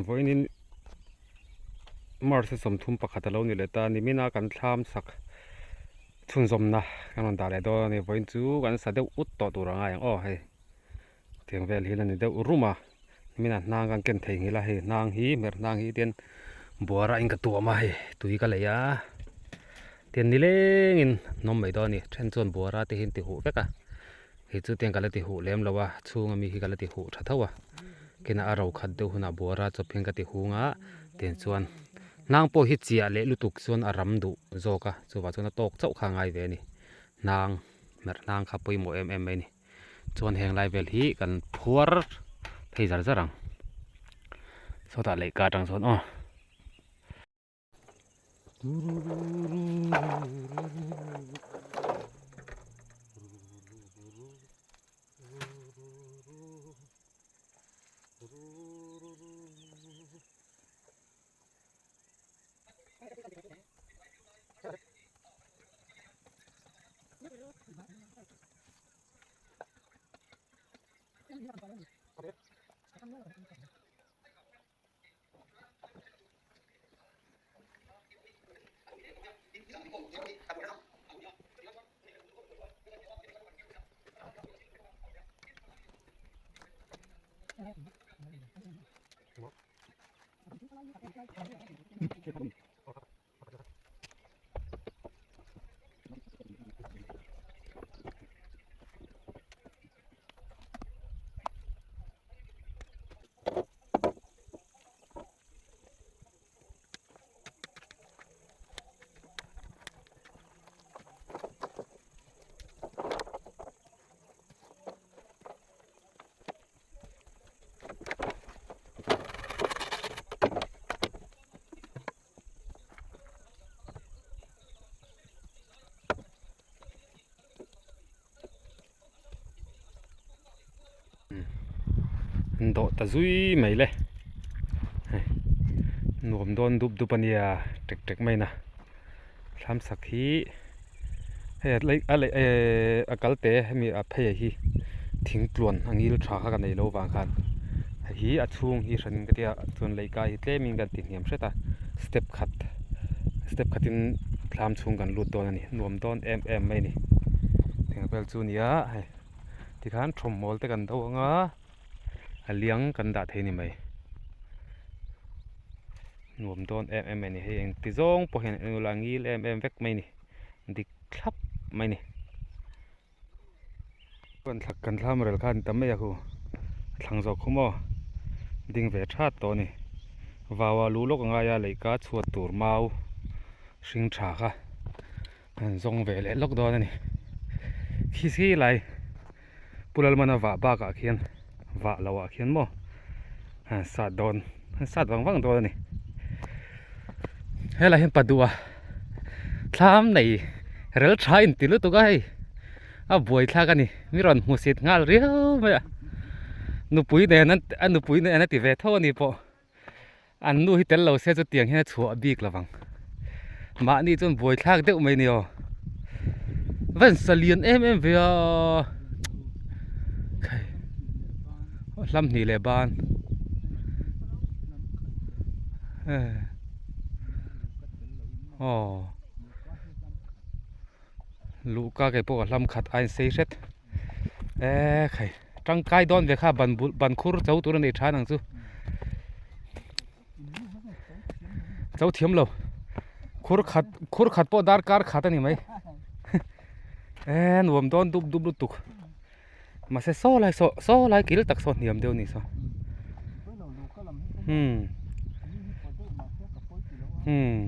Vawiinin March a 31 a lo ni leh ta nimina kan thlam sak chhunzawmna kan rawn dah leh dawn a ni vawiin chu kan sa deuh ut tawh tur a ngai ang aw hei tiang vel hi la ni deuh rum a nimina hnang kan ken thei nghilh a hei hnang hi hmer hnang hi tian buara in ka tuam a hei tui ka lei a tian nilengin hnawm mai dawn a ni then chuan buara te hi an ti huh vek a. Hei chu tiang ka la ti huh lem lo a, chhunga mi hi ka la ti huh tha tho a, kinah a ro khat deuh hunah buara chawp hian ka ti hung a, tiang chuan hnang pawh hi chiah leh lutuk chuan a ram duh zawk a, chuvah chuan a tawk chauh kha a ngai ve a ni, hnang hmerh hnang kha pawimawh em em mai a ni, chuan heng lai vel hi kan phuar phei zar zar ang, sawtah lehka atang chuan aw. An dawh ta zui mai le hei nuam dawn dup dup a nia tek tek mai na thlam sak hi hei a lei a lei ehh a kal te hemi a phei ah hi thing tluan a ngil tha kha ka nei lo vang khan hei hi a chhung hi hran in ka tia chuan leihka hi tlem in kan ti hniam hret a step khat step khat in thlam chhung kan lut dawn a ni nuam dawn em em mai a ni tiang vel chu a ni a hei. Tikhan thawmhnaw te kan do ang a, a liang kan dah thei a ni mai. Nuam dawn em em mai a ni. Hei engti zawng pawh hian en ula a ngil em em vek mai a ni. Dik thlap mai a ni. Kan thla kan thlam rel kha a ni ta mai a khu. A thlang zawk khu maw? Ding ve that tawh a ni. Vau ah luh lawk a ngai a leihka chhuat tur mau hring tha kha. An zawng ve leh lawk dawn a ni. Khi si lai Pu Lalmana vah bakah khian vah loh ah khian maw an sat dawn an sat vang vang dawn a ni. Helai hian paduh a thlam nei rel tha in ti lutuk a hei a buai thlak a ni mi rawn hmu sit nghal riau mai a nupui nen a nupui nen a ti ve tho a ni pawh. An nu hi tel lo se chu tiang hian a chhuah bik lo vang. Mahni chuan buai thlak deuh mai ni aw. Van sa lian em em ve a. Khai. Hlam hnih leh ban. Aw. Luhka kei pawh ka hlam khat a insei hret. E khai tangkai dawn ve kha ban bul ban khur cho tur a nei than ang chu cho thiam lo khur khat khur khat pawh darkar khat a ni mai e nuam dawn dup dup lutuk mahse saw lai saw saw lai kil tak saw hniam deuh a ni saw hmm hmm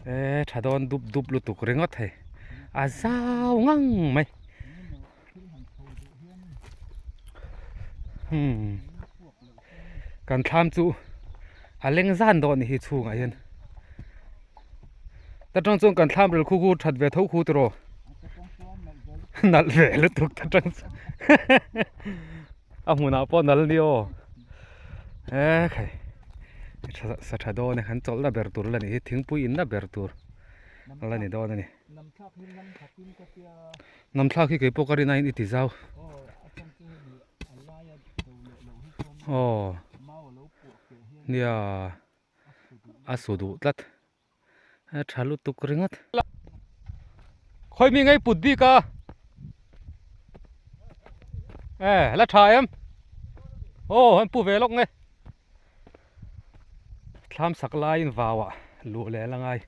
E tha dawn dup dup lutuk ringawt hei a zau ngang mai hmm kan thlam chu a leng zan dawn anih hi chhungah hian ta tang chuan kan thlam rel khu khu that ve tho khu tiraw nalh ve lutuk ta tang chuan a hmunah pawh nal ni aw e khai. Sa tha dawn e kan chawlh na ber tur la ni hi thingpui in na ber tur la ni dawn a ni namthlak hi kei pawh ka rin aiin i ti zau aw Nia a su duh tlat a tha lutuk ringawt. Khawi mi ngei put bik a e la tha em aw an pu ve lawk nge thlam sak laiin vau ah luh leh la ngai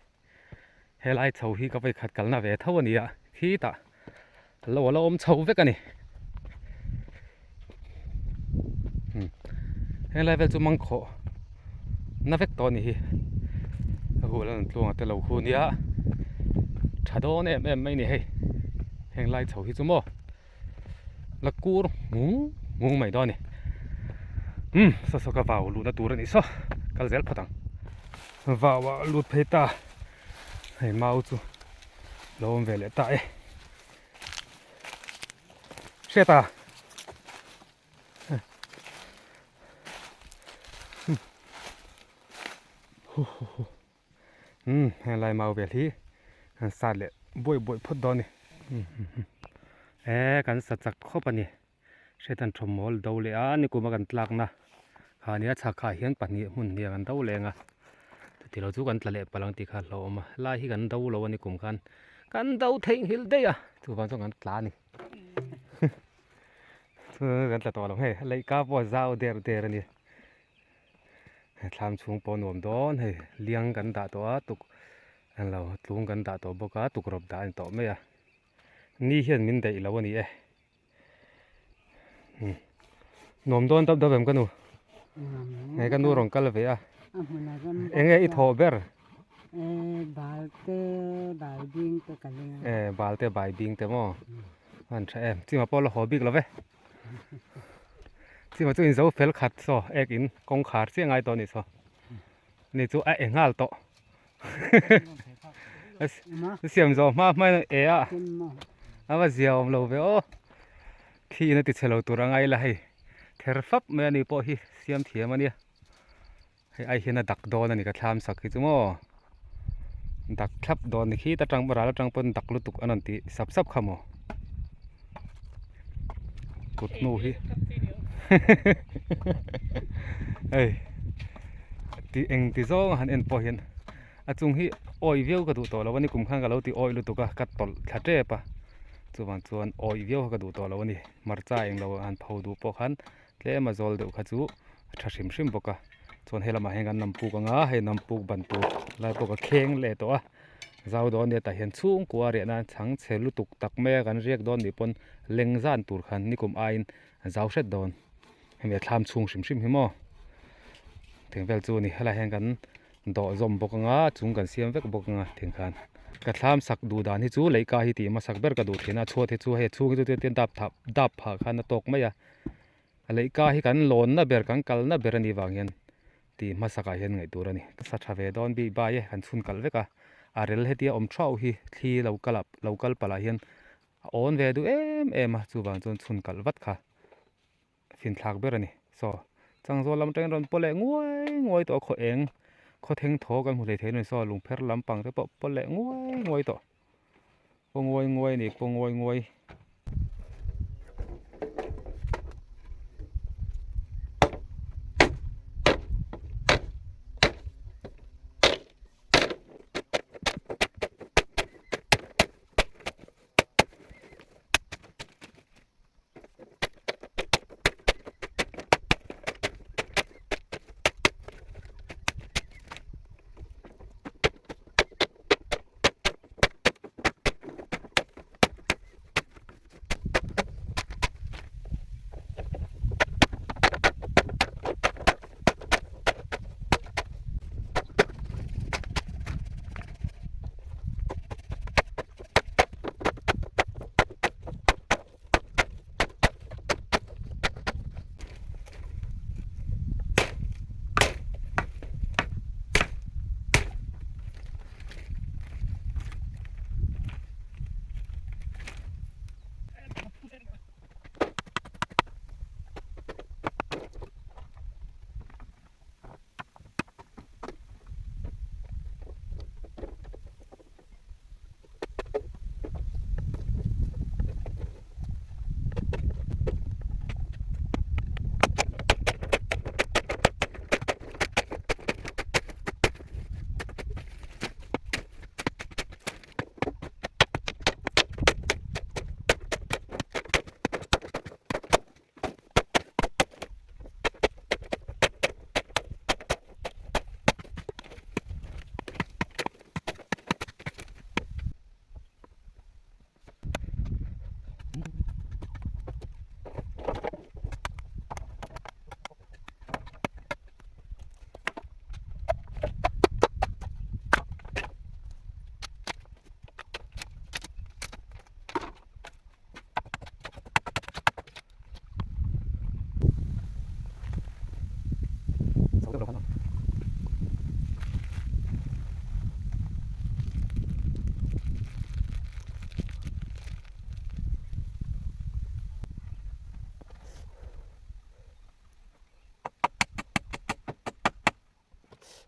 helai chho hi ka vawikhat kalna ve tho a ni a khitah lo a la awm chho vek a ni helai vel chu mangkhawh na vek tawh a ni hi a hul a rawn tluang a te lo hu nia tha dawn em em mai a ni hei heng lai chho hi chu maw la kur ngung ngung mai dawn a ni umm saw saw ka vau luhna tur a nih saw kal zel phawt ang vau ah lut phei ta hei mau chu lo awm ve leh ta e hriat a umm helai mau vel hi an sat leh buaih buaih phawt dawn a ni e kan sa chak khawp a ni. Hriat an thawm mawl do leh a nikum a kan tlakna kha nia chhak ah hian pahnih hmun hnih ah kan do leng a chuti lo chu kan tla leh palh ang tih kha a hlauhawm a lai hi kan do lo a nikum khan kan do theihnghilh daih a chuvang chuan kan tla a ni kan tla tawh lo hei leihka pawh a zau der der a ni thlam chhung pawh a nuam dawn hei liang kan dah tawh a tuk englo tlung kan dah tawh bawk a tukrawp dah a ni tawh mai a ni hian min daih lo a ni e. Nuam dawn dap dap em ka nu? Nge ka nu rawn kal ve a. Enge i thawh ber? Bal te bai bing te ka leng a. E bal te bai bing te maw? An tha em. Chima pawh la haw bik lo ve. Chima chu in zo fel khat saw ek in kawngkhar chiah ngai tawh a nih saw. Ni chu a e nghal tawh. Siam zawh hma hma in e a a va zia awm lo ve aw thli in a ti chhe lo tur a ngai la hei ther fap mai a ni pawh hi siam thiam a nia hei ai hian a dak dawn a ni ka thlam sak hi chu maw dak thlap dawn ni khi ta tang ral atang pawn dak lutuk a rawn tih sap sap kha maw kut hnu hi hei tih eng ti zawng a han en pawh hian a chung hi awih viau ka duh tawh lo a ni kum khan ka lo ti awih lutuk a ka tawlh thla tep a chuvang chuan awih viau kha ka duh tawh lo a ni hmarcha eng lo han pho duh pawh khan tlem a zawl deuh kha chu a tha hrim hrim bawk a chuan he lamah hian kan nam puk ang a hei nam puk ban tur lai pawh ka kheng leh tawh a zau dawn nia tah hian chhungkua riah nan chhang chhe lutuk tak mai a kan riak dawn nih pawn leng zan tur khan nikum aiin a zau hret dawn hemi a thlam chhung hrim hrim hi maw thing vel chu a ni helaiah hian kan dawh zawm bawk ang a chung kan siam vek bawk ang a thing khan ka thlam sak duh dan hi chu leihka hi tih hmasak ber ka duh thin a chhuat hi chu hei a chhung hi chu tian dap thah dap phah khan a tawk mai a a leihka hi kan lawnna ber kan kalna ber a nih vang hian tih hmasakah hian ngaih tur a ni ka sa tha ve dawn bik bai e kan chhun kalh vek a a rel hetia awm thau hi thli lo kal ah lo kal palh ah hian a awn ve duh em em a chuvang chuan chhun kalh vat kha finthlak ber a ni saw changzawl lam atangin rawn paw leh nguai nguai tawh a khaw eng khaw theng thaw kan hmu thei thei a ni saw lungpher lampang te pawh paw leh nguai nguai tawh paw nguai nguai a ni paw nguai nguai.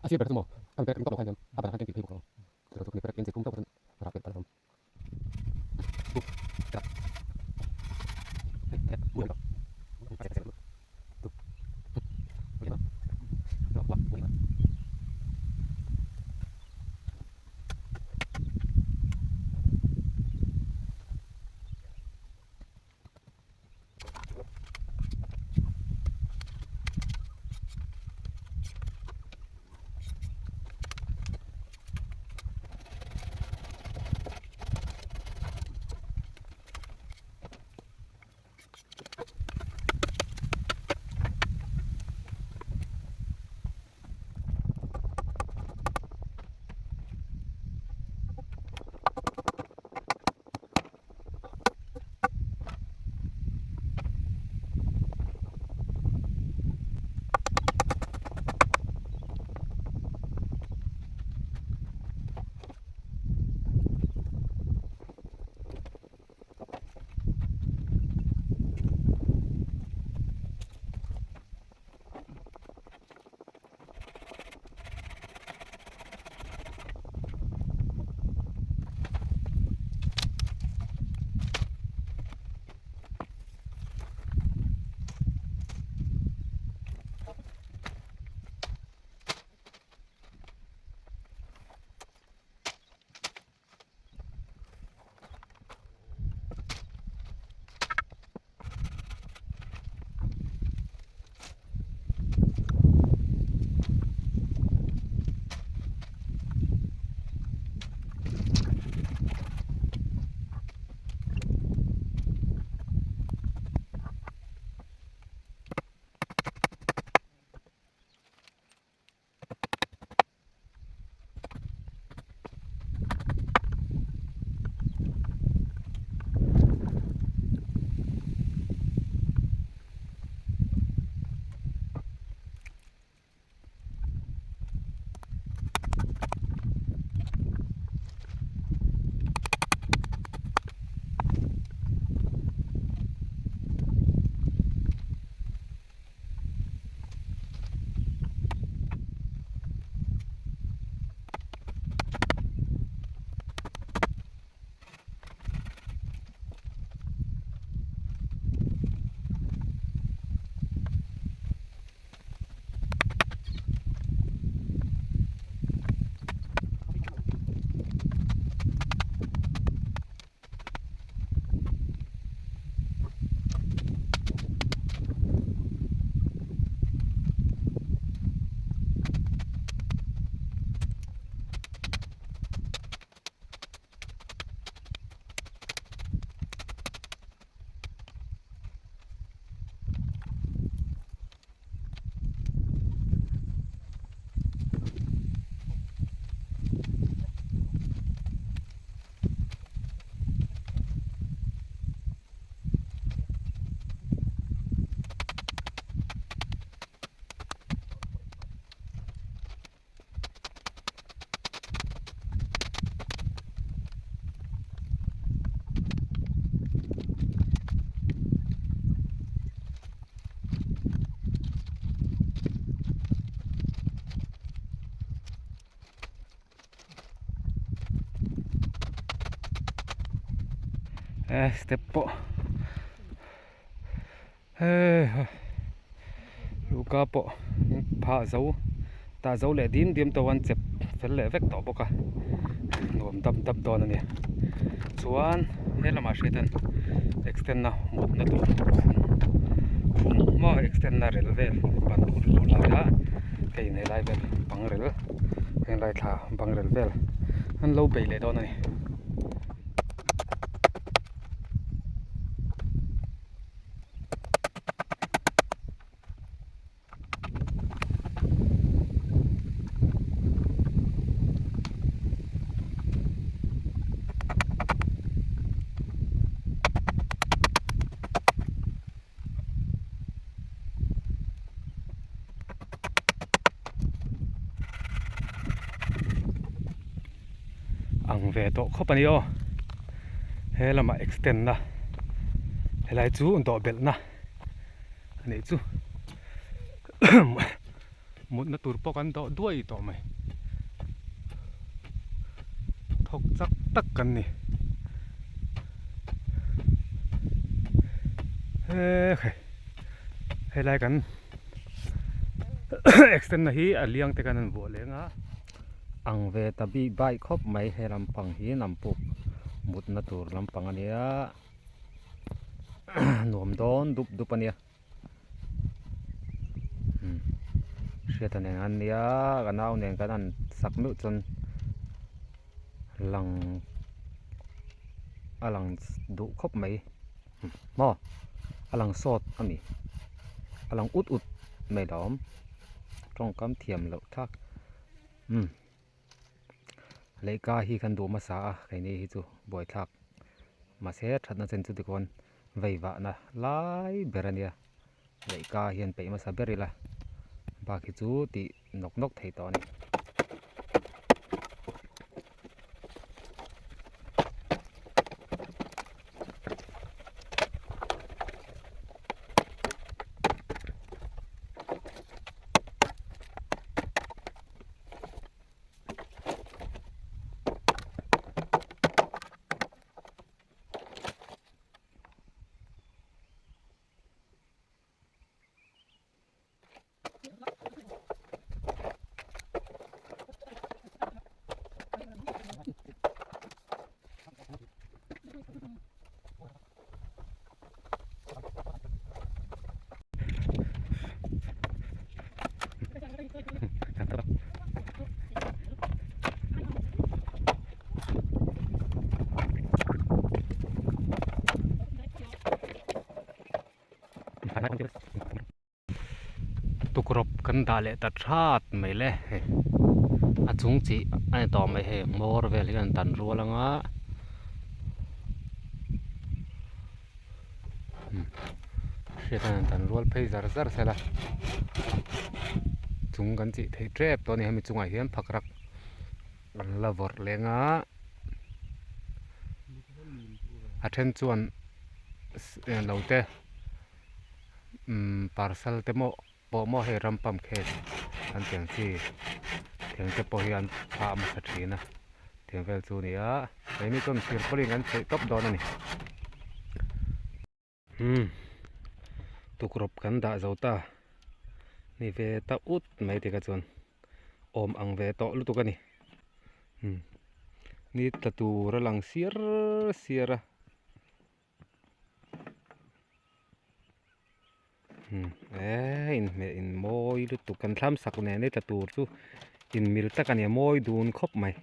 A sir ber chu maw kan perek tawp lo khan hian a banah khan ken tih phei bawk lo. Chutah chu kan perek ken chei khum tawp khan rah pelh palh a awm. Eh step pawh hei luhka pawh phah zo tah zo leh dim dim tawh an chep fel leh vek tawh bawk a nuam dap dap dawn a ni chuan he lamah hriat hian extend na mutna tur khum khum maw extend na rel vel ban tur lai a hei helai vel bang rel henglai thla bang rel vel an lo bei leh dawn a ni. Ang ve tawh khawp a ni aw he lamah extend na helai chu dawh belh na a nih chu. Mutna tur pawh kan dawh duai tawh mai. Thawk chak tak kan ni. He helai kan extend na hi a liang te khan an vuah leng a. Ang ve ta bik baih khawp mai he lampang hi nampuk mutna tur lampang a nia nuam dawn dup dup a nia. Hriata nen an nia ka nau nen kan han sak meuh chuan lang a lang duh khawp mai maw a lang sawt a ni a lang ut ut mai lo awm tawngkam thiam loh thlak umm lehkha hi kan duh hmasa a keini hi chu buaithlak mahse thatna chen chu tikhawn. Veivahna lai ber a nia lehka hian peih hmasa ber ila bak hi chu tih nawk nawk theih tawh a ni. Tukrawp kan dah leh ta that mai le hei a chung chih a ni tawh mai hei hmawr vel hi an tan rual anga hriat an tan rual phei zar zar sela chung kan chih theih tep tawh a ni hemi chungah hian phak rak An la vawrh leng a, a then chuan lo te umm parcel te maw pawh maw hei ram pump case an tih ang chi thing te pawh hi an phah hmasa thin a thing vel chu a ni a keini chuan thir pawlin kan chheih tawp dawn a ni. Umm tukrawp kan dah zo ta ni ve ta ut mai te kha chuan awm ang ve tawh lutuk a ni umm ni tla tur a lang siar siar a umm eee inhmeh in mawi lutuk kan thlam sak nen ni tla tur chu inmil tak a ni a mawi dun khawp mai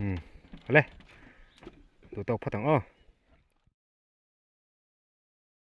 umm awle duh tawk phawt ang aw.